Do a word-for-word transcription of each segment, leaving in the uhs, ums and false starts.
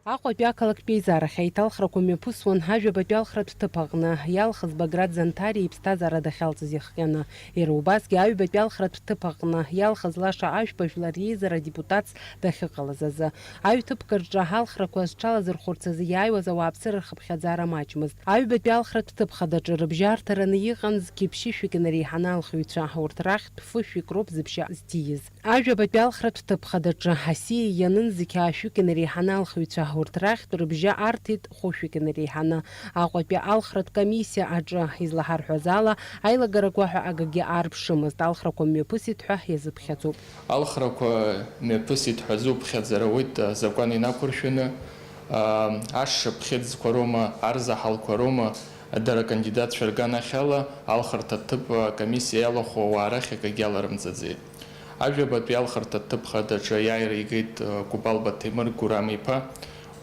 Аҟәатәи ақалақьтә еизарахь аиҭалхрақәа мҩаԥысуан ажәабатәи алхратә ҭыԥ аҟны иалхыз Баграт Занҭариа иԥсҭазаара дахьалҵыз иахҟьаны. Иара убасгьы аҩбатәи алхратә ҭыԥ аҟны иалхыз Лаша Ашәба жәлар реизара адепутатс дахьыҟалаз азы. Аҩ-ҭыԥк рҿы алхрақәа зҽалазырхәырц азы иааиуаз ауааԥсыра рхыԥхьаӡара маҷмызт. Аҩбатәи алхратә ҭыԥ хадаҿы рыбжьы арҭараны иҟан зқьи ԥшьышәик инареиҳаны алхыҩцәа, урҭ рахьтә фышәик роуп зыбжьы зҭииз. Ажәабатәи алхратә ҭыԥ хадаҿы асиа ианын зқьи аашәык инареиҳаны алхыҩцәа, урҭ рахьтә рыбжьы арҭеит хәышәык инареиҳаны. Аҟәатәи алхратә комиссиа аҿы излаҳарҳәаз ала, аилагара гәаҳәа акгьы аарԥшымызт, алхрақәа мҩаԥысит ҳәа иазыԥхьаӡоуп. Алхрақәа мҩаԥысит ҳәа зуԥхьаӡара ауеит, азакәан инақәыршәаны, аа, ашша ԥхьыӡқәа роума, арзаҳалқәа роума, дара акандидатцәа рганахьала алхырҭа ҭыԥ акомиссиа иалахәу ауаа рахь акагьы аларымҵаӡеит. Ажәабатәи алхырҭа ҭыԥ хадаҿы аиааира игеит, э, Купал Баҭемыр Гурам-иԥа.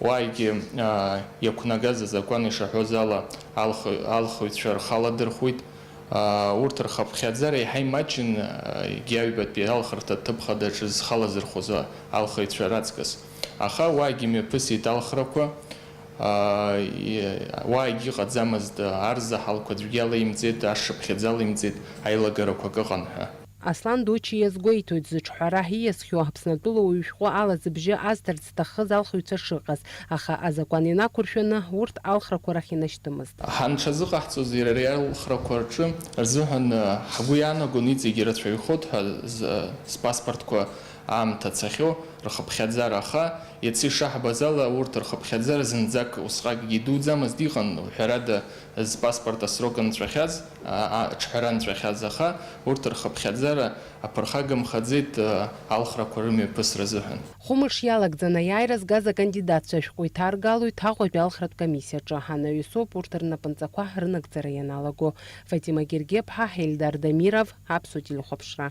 Уаагьы, э, иақәнагаз азакәан ишаҳәоз ала алхы-, алхыҩцәа рхаладырхәит. Э, урҭ рхыԥхьаӡара еиҳа имаҷын, э, егьи аҩбатәи алхырҭа ҭыԥ хадаҿы зхалазырхәыз алхыҩцәа раҵкыс. Аха уаагьы мҩаԥысит алхрақәа. Аа, и-, уаагьы ыҟаӡамызт, арзаҳалқәа аӡәгьы алаимҵеит, ашшыԥхьаӡа алаимҵеит, аилагарақәак ыҟан ҳәа. Аслан Дучи иазгәеиҭоит, зыҿҳәара ииасхьоу Аԥснытәыла уаҩ шәҟәы ала зыбжьы азҭарц зҭахыз алхыҩцәа шыҟаз, аха азакәан инақәыршәаны урҭ алхрақәа рахь инашьҭымызт. Ҳанҽазыҟаҳҵоз иара ари алхрақәа рҿы рзыҳәан, ҳгәы иаанагон иҵегьы ирацәаҩхоит ҳәа з-, спаспортқәа аамҭа цахьоу рхыԥхьаӡара, аха иацы ишаҳбаз ала, урҭ рхыԥхьаӡара зынӡак усҟакгьы идуӡамызт, иҟан, ҳәарада, зпаспорт асрок нҵәахьаз, а, а, аҿҳәара нҵәахьаз, аха урҭ рхыԥхьаӡара аԥырхагамхаӡеит, а, алхрақәа рымҩаԥысра азыҳәан. Хәымш иалагӡан аиааира згаз акандидатцәа ашәҟәы иҭаргалоит Аҟәатәи алхратә комиссиаҿы. Анаҩсоуп урҭ рнапынҵақәа рынагӡара ианалаго. Фатима Гергеԥҳа, Ельдар Дамиров, Аԥсуа телехәаԥшра.